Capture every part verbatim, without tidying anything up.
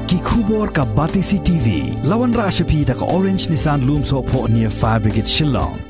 Ki khubor ka Batesi T V. La wanrah sha phi da ka Orange Nissan Lumsohphoh near Fire Brigade Shillong.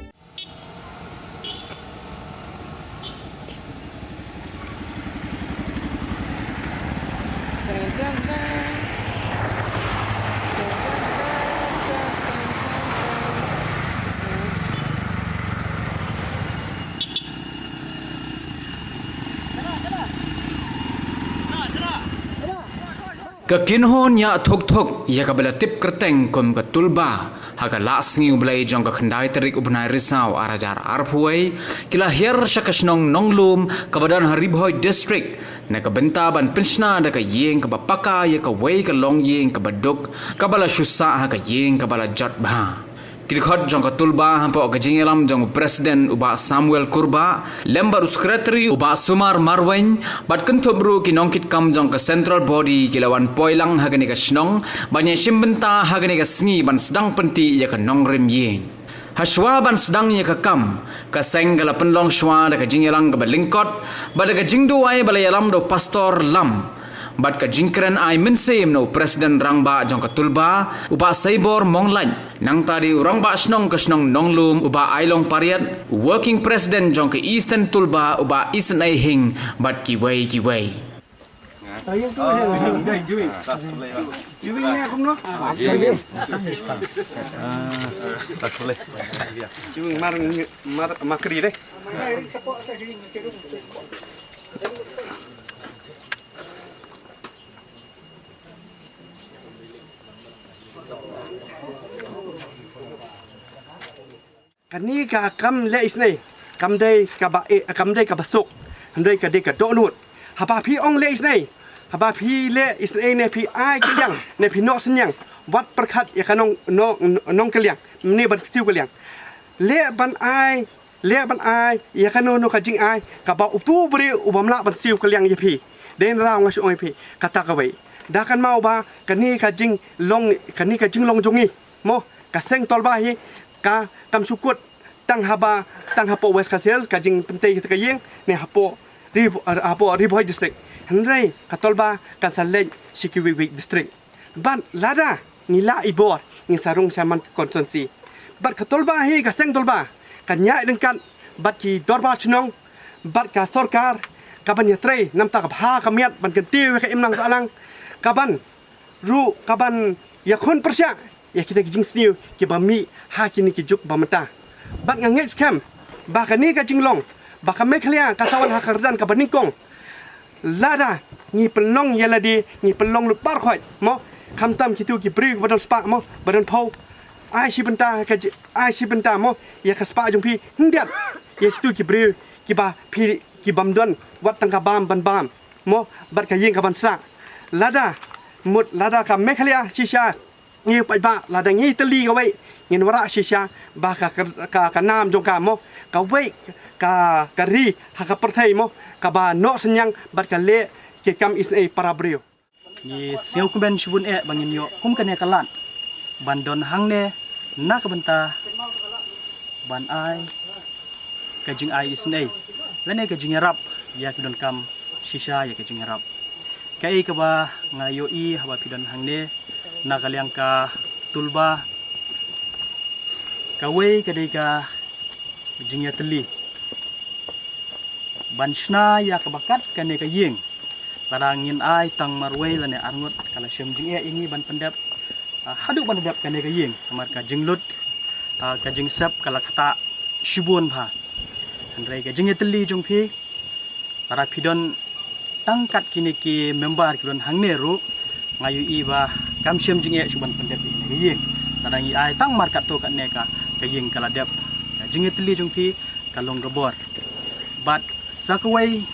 Ka kynhun ïa thuk thuk ïa kaba la tip kyrteng kum ka Tulba, ha ka Lah Sngi U Blei jong ka khyndai tarik u bnai Risaw ar hajar arphew wei, ki la hiar sha ka shnong Nonglum kaba don ha Ri Bhoi District, na ka bynta ban pynshna da ka ïing kaba paka ïa kawei ka longïing kaba duk, kaba la shu sah ha ka ïing kaba la jot bha. Ki dkhot jong ka Tulba hapoh ka jingïalam jong u President u Bah Samuel Kurbah, lem bad u Secretary u Bah Sumar Marwein, bad kynthup ruh ki nongkitkam jong ka Central Body ki la wan poi lang ha kane ka shnong, ban ïashim bynta ha kane ka sngi ban sdang pynti ïa ka nongrim ïing. Hashwa ban sdang ïa ka kam, ka seng ka la pynlong shwa da ka jingïalang kaba lyngkot, bad da ka jingduwai ba la ïalam da u Pastor Lam. Bad ka jingkren ai mynsiem na u President Rangbah jong ka Tulba, u Bah Saibor Monglait, nangta dei u Rangbah Shnong ka shnong Nonglum, u Bah Ailong Pariat, u Working President jong ka Eastern Tulba, u Bah Isnei Hing, bad kiwei kiwei. Kane ka kam leh isynei kam dei kaba, eh, kam dei kaba suk. Hynrei ka dei ka dohnud. Haba phi ong leh isynei, haba phi leh isynei ne phi ai kylliang ne phi noh synñiang, wat pyrkhat ïa ka nong, nong, nongkylliang ne ban siew kylliang. Leh ban ai, leh ban ai ïa kano kano ka jingai kaba utu u briew u bym lah ban siew kylliang ïa phi. Dei na nga shu ong ïa phi kata kawei. Da kynmaw ba kane ka jinglong, kane ka jinglong jong ngi, mo, ka seng Tulba hi ka kam shu kut tang haba, tang hapoh West Khasi Hills ka jingpyntei kata ka ïing ne hapoh Ri, hapoh Ri Bhoi District. Hynrei ka Tulba kan sa leit sha kiwei kiwei district. Bad lada ngi lah i bor, ngin sa rung sha man ka constituency. Bad ka Tulba hi, ka seng Tulba kan ïaid ryngkat bad ki dorbar shnong bad ka sorkar, kaban ïatrei namar ka bha ka miat ban kyntiew ïa ka imlang sahlang, kaban ruh kaban ïakhun pyrshah ïa kita ki jingsniew kiba mih ha kine ki juk ba mynta. Bad nga ngeit skhem ba kane ka jinglong ba ka Meghalaya ka sa wan ha ka kyrdan kaba nyngkong, lada ngi pynlong ïa lade, ngi pynlong lut baroh khoit, mo, khamtam kitu ki briew ba don spah, mo, ba don phew. Ai shi bynta ka ji-, ai shi bynta, mo, ïa ka spah jong phi, hyndiat ïa kitu ki briew kiba phi, ki bym don wat tang ka bam ban bam, mo, bad ka ïing kaban sah. Lada mut, lada ka Meghalaya shisha, ngi pat ba lada ngi tylli kawei, ngin wanrah shisha ba ka, ka, ka, ka nam jong ka, mo, kawei ka, ka ri ha ka pyrthei, mo, kaba noh synñiang bad ka leh ki kam isynei para briew. Ngi sngewkmen shibun eh ba ngin ïoh kum kane ka lad ban don hangne na ka bynta ban ai ka jingai isynei lane ka jingïarap ïa ki donkam shisha ïa ka jingïarap. Kaei kaba nga ïohi haba phi don hangne na ka liang ka Tulba, kawei ka dei ka jingïatylli ban shna ïa kaba kat kane ka ïing. Lada ngin ai tang marwei lane arngut ka la shem jingeh ïa ngi ban pyndep, ah, haduh ban dep kane ka ïing. Namar ka jinglut, ah, ka jingsep ka la ktah shibun bha. Hynrei ka jingïatylli jong phi, lada phi don tang kat kine ki member ki don hangne ruh, nga ïohi ba kam shem jingeh shuh ban pyndep ïa kane ka ïing. Lada ngi ai tang mar katto katne ka, ka ïing ka la dep. Ka jingïatylli jong phi ka long ka bor. Bad sa kawei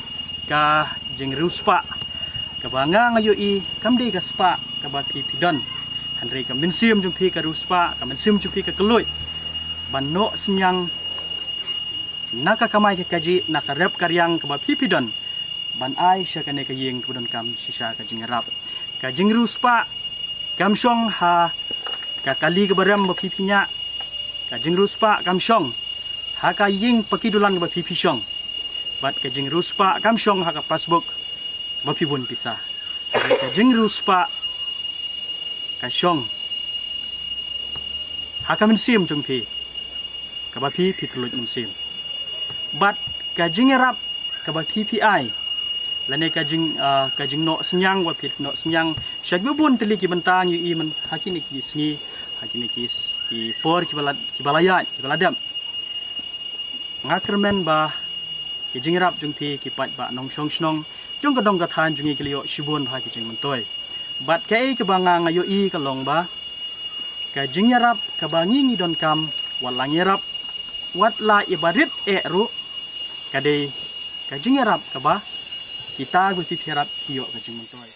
ka jingriewspah kaba nga, nga ïohi kam dei ka spah kaba phi phi don. Hynrei ka mynsiem jong phi ka riewspah, ka mynsiem jong phi ka kylluid ban noh synñiang na ka kamai ka kajih, na ka rep ka riang kaba phi phi don ban ai sha kane ka ïing kaba donkam shisha ka jingïarap. Ka jingriewspah kam shong ha ka kali kaba rem ba phi phi ñiah. Ka jingriewspah kam shong ha ka ïing paki dulan kaba phi phi shong. Bad ka jingriewspah kam shong ha ka passbook ba phi bun pisa. Ka jingriewspah Shong ha ka mynsiem jong phi, kaba phi phi thylluid mynsiem. Bad ka jingïarap kaba phi phi ai, lane ka jing, ah, ka jingnoh synñiang, ba phi noh synñiang sha kiba bun tylli ki bynta, ngi ïohi mynta ha kine ki sngi, ha kine ki s-, ki por kiba la, kiba la ïaid, kiba la dep. Nga kyrmen ba ki jingïarap jong phi ki paidbah nongshong shnong jong ka dong ka thaiñ jong ngi ki la ïoh shibun bha ki jingmyntoi. Bad kaei kaba nga, nga ïohi ka long ba ka jingïarap kaba ngi ngi donkam, wat la ngi ïarap, wat la ïa barit eh ruh, ka dei ka jingïarap kaba kita kiba phi phi ïarap ki ïoh ka jingmyntoi.